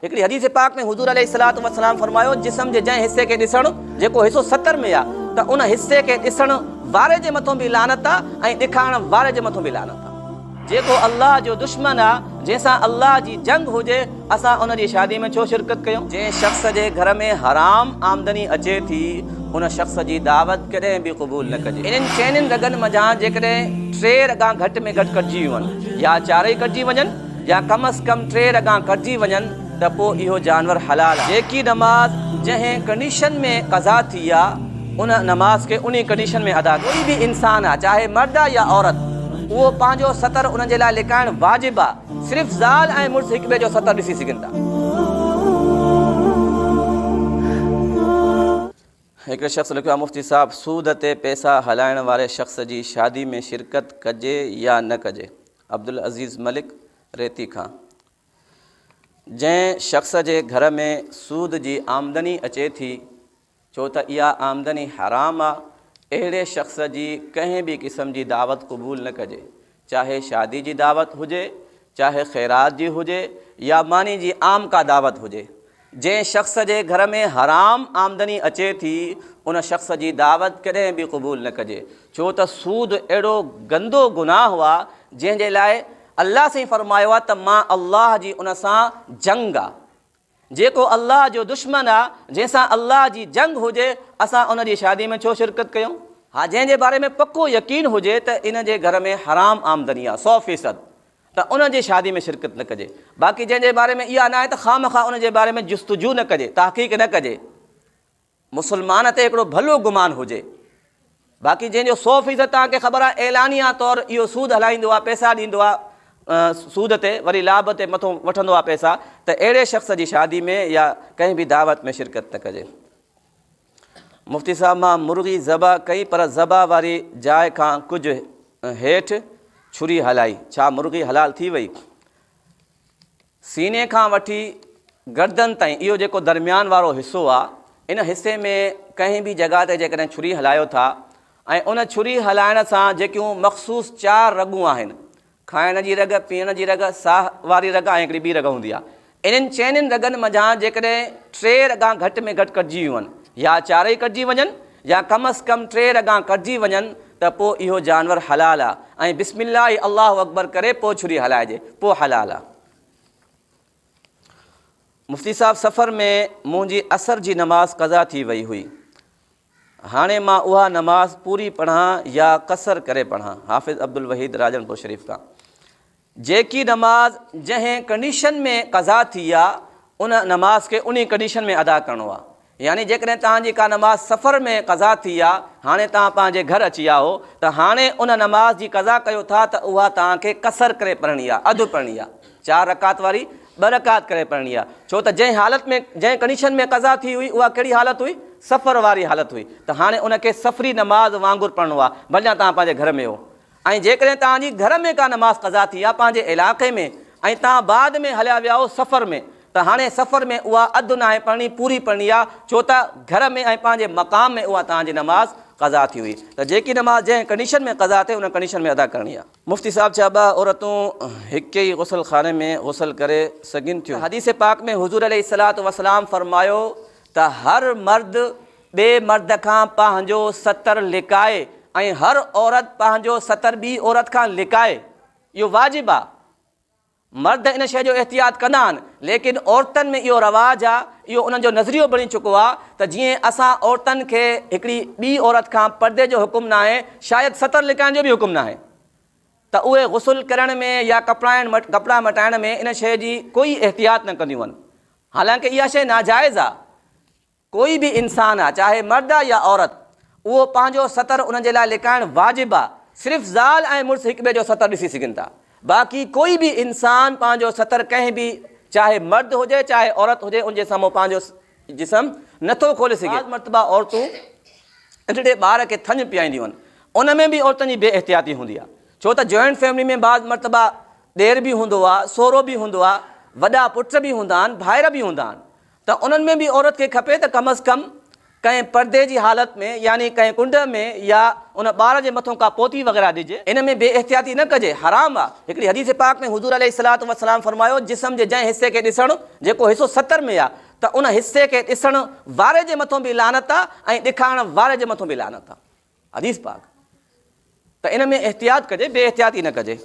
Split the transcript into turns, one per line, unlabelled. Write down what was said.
هڪڙي حديث پاڪ ۾ حضور عليه الصلوة والسلام فرمايو، جسم جي جنهن حصي کي ڏسڻ، جيڪو حصو ستر ۾ آ، ته ان حصي کي ڏسڻ واري جي مٿون به لعنت آ ۽ ڏيکارڻ واري جي مٿون به لعنت آ. جيڪو الله جو دشمن آ، جنهن سان الله جي جنگ هجي، اسان ان جي شادي ۾ ڇو شرڪت ڪيون؟ جنهن شخص جي گهر ۾ حرام آمدني اچي ٿي، ان شخص جي دعوت ڪڏهن به قبول نه ڪجي. انهن چئنين رڳن منجهان جيڪڏهن ٽي رڳان گهٽ ۾ گهٽ ڪٽجي ويون يا چارئي ڪٽجي وڃن، يا ڪم از ڪم ٽي رڳان ڪٽجي وڃن ته پوء اهو جانور حلال آهي. جيڪي نماز جنهن ڪنڊيشن ۾ قضا ٿي آ ان نماز کي انهي ڪنڊيشن ۾ ادا ڪوئي به انسان آ چاهي مرد آ يا عورت اهو پنهنجو ستر ان جي لاء لڪائڻ واجب آ صرف زال ۽ مڙس هڪ ٻئي جو ستر ڏسي سگهن ٿا. هڪڙي شخص لکيو آهي مفتي صاحب سود تي پئسا هلائڻ واري شخص جي شادي ۾ شرڪت ڪجي يا نه ڪجي؟ عبدالعزيز ملڪ ريتي کان جنهن شخص جي گهر ۾ سود جي آمدني اچي ٿي ڇو ته اها آمدني حرام آ اهڙي شخص جي ڪنهن به قسم جي دعوت قبول نه ڪجي چاهي شادي جي دعوت هجي چاهي خيرات جي هجي يا ماني جي عام ڪا دعوت هجي جنهن شخص جي گهر ۾ حرام آمدني اچي ٿي، ان شخص جي دعوت ڪڏهن به قبول نه ڪجي، ڇو ته سود اهڙو گندو گناهه آ، جنهن جي لاء الله سائين فرمايو آ ته مان الله جي ان سان جنگ آ. جيڪو الله جو دشمن آ، جنهن سان الله جي جنگ هجي، اسان ان جي شادي ۾ ڇو شرڪت ڪيون؟ ها جنهن جي باري ۾ پڪو يقين هجي ته ان جي گهر ۾ حرام آمدني آ، سو فيصد، ته ان جي شادي ۾ شرڪت نه ڪجي. باقي جنهن جي باري ۾ اها ناهي ته خوامخواه ان جي باري ۾ جستجو نه ڪجي، تحقيق نه ڪجي. مسلمان تي هڪڙو ڀلو گمان هجي. باقي جنهن جو سو فيصد توهان کي خبر آهي اعلانيه طور اهو سود هلائيندو آهي، پئسا ڏيندو آهي سود تي، وري لاڀ تي مٿو وٺندو آهي پئسا ته اهڙي شخص جي شادي ۾ يا ڪنهن به دعوت ۾ شرڪت نه ڪجي. مفتي صاحب مان مرغي ذبح ڪئي پر ذبح واري جاء کان ڪجهه هيٺ ڇري هلائي، ڇا مرغي حلال ٿي وئي؟ سيني کان وٺي گردن تائين اهو جيڪو درميان وارو حصو آ ان حصي ۾ ڪنهن به جڳهه تي جيڪڏهن ڇري هلايو ٿا ۽ ان ڇري هلائڻ سان جيڪيون مخصوص چار رڳون آهن کائڻ جي رڳ، پيئڻ جي رڳ، ساهه واري رڳ ۽ هڪڙي ٻي رڳ هوندي آهي. انهن چئنين رڳن منجهان جيڪڏهن ٽي رڳان گهٽ ۾ گهٽ ڪٽجي ويون يا چارئي ڪٽجي وڃن يا ڪم از ڪم ٽي رڳان ڪٽجي وڃن ته پوء اهو جانور حلال آهي ۽ بسم الله الله اڪبر ڪري پوء ڇري هلائجي پوء حلال آهي. مفتي صاحب سفر ۾ منهنجي عصر جي نماز قضا ٿي وئي هئي. هاڻي مان اها نماز پوري پڙهان يا قصر ڪري پڙهان؟ حافظ عبدالوحيد راڄڻپور شريف کان. جيڪي نماز جنهن ڪنڊيشن ۾ قضا ٿي آ ان نماز کي انهي ڪنڊيشن ۾ ادا ڪرڻو آ. يعني جيڪڏهن توهان جي ڪا نماز سفر ۾ قضا ٿي آ هاڻي توهان پنهنجي گهر اچي ويا هو ته هاڻي ان نماز جي قضا ڪيو ٿا ته اها توهان کي قصر ڪري پڙهڻي آ اڌ پڙهڻي آ. چار رڪعت واري ٻه رڪعت ڪري پڙهڻي آهي، ڇو ته جنهن حالت ۾ جنهن ڪنڊيشن ۾ قضا ٿي هئي اها ڪهڙي حالت هئي؟ سفر واري حالت هئي ته هاڻي ان کي سفري نماز وانگر پڙهڻو آهي ڀلجان توهان پنهنجي گهر ۾ هو ۽ جيڪڏهن توهان جي گهر ۾ ڪا نماز قضا ٿي آهي پنهنجي علائقي ۾ ۽ توهان بعد ۾ هليا ويا هو سفر ۾ ته هاڻي سفر ۾ اها اڌ ناهي پڙهڻي پوري پڙهڻي آهي ڇو ته گهر ۾ ۽ پنهنجي مقام ۾ اها توهان جي نماز قضا ٿي هئي ته جيڪي نماز جنهن ڪنڊيشن ۾ قضا ٿئي ان ڪنڊيشن ۾ ادا ڪرڻي آهي. مفتي صاحب ڇا ٻه عورتون هڪ ئي غسل خاني ۾ غسل ڪري سگهن ٿيون؟ حديث پاڪ ۾ حضور عليه الصلوة والسلام فرمايو ته هر مرد ٻئي مرد کان پنهنجو ستر لڪائي ۽ هر عورت پنهنجو ستر ٻي عورت کان لڪائي اهو واجب آهي. مرد ان شيء جو احتياط ڪندا آهن ليڪن عورتن ۾ اهو رواج آهي اهو انهن جو نظريو بڻي چڪو آهي ته جيئن اسان عورتن کي هڪڙي ٻي عورت کان پردي جو حڪم ناهي شايد ستر لڪائڻ جو به حڪم ناهي ته اهي غسل ڪرڻ ۾ يا ڪپڙائڻ ڪپڙا مٽائڻ ۾ ان شيء جي ڪوئي احتياط نه ڪنديون آهن حالانڪه اها شيء ناجائز آهي. ڪوئي به انسان آ چاهي مرد آ يا عورت اهو پنهنجو ستر انهن جي لاء لڪائڻ واجب آ صرف زال ۽ مڙس هڪ ٻئي جو ستر ڏسي سگهن ٿا باقي ڪوئي به انسان پنهنجو ستر ڪنهن به چاهي مرد هجي چاهي عورت هجي ان جي سامهون پنهنجو جسم نٿو کولي سگهي. بعض مرتبه عورتون ننڍڙي ٻار کي ٿڃ پيائينديون آهن ان ۾ به عورتن جي بي احتياطي هوندي آ ڇو ته جوائنٽ فيملي ۾ بعض مرتبه ڏير به هوندو آ سهرو به هوندو آ وڏا پٽ به هوندا آهن ڀائر به هوندا آهن ته انهن ۾ به عورت کي کپي ته ڪم از ڪم ڪنهن پردي جي حالت ۾ يعني ڪنهن ڪنڊ ۾ يا ان ٻار جي مٿون ڪا پوتي وغيره ڏجي، ان ۾ بي احتياطي نه ڪجي، حرام آ. هڪڙي حديث پاڪ ۾ حضور عليه الصلوة والسلام فرمايو، جسم جي جنهن حصي کي ڏسڻ، جيڪو حصو ستر ۾ آ، ته ان حصي کي ڏسڻ واري جي مٿون به لعنت آ ۽ ڏيکارڻ واري جي مٿون به لعنت آ. حديث پاڪ. ته ان ۾ احتياط ڪجي، بي احتياطي نه ڪجي.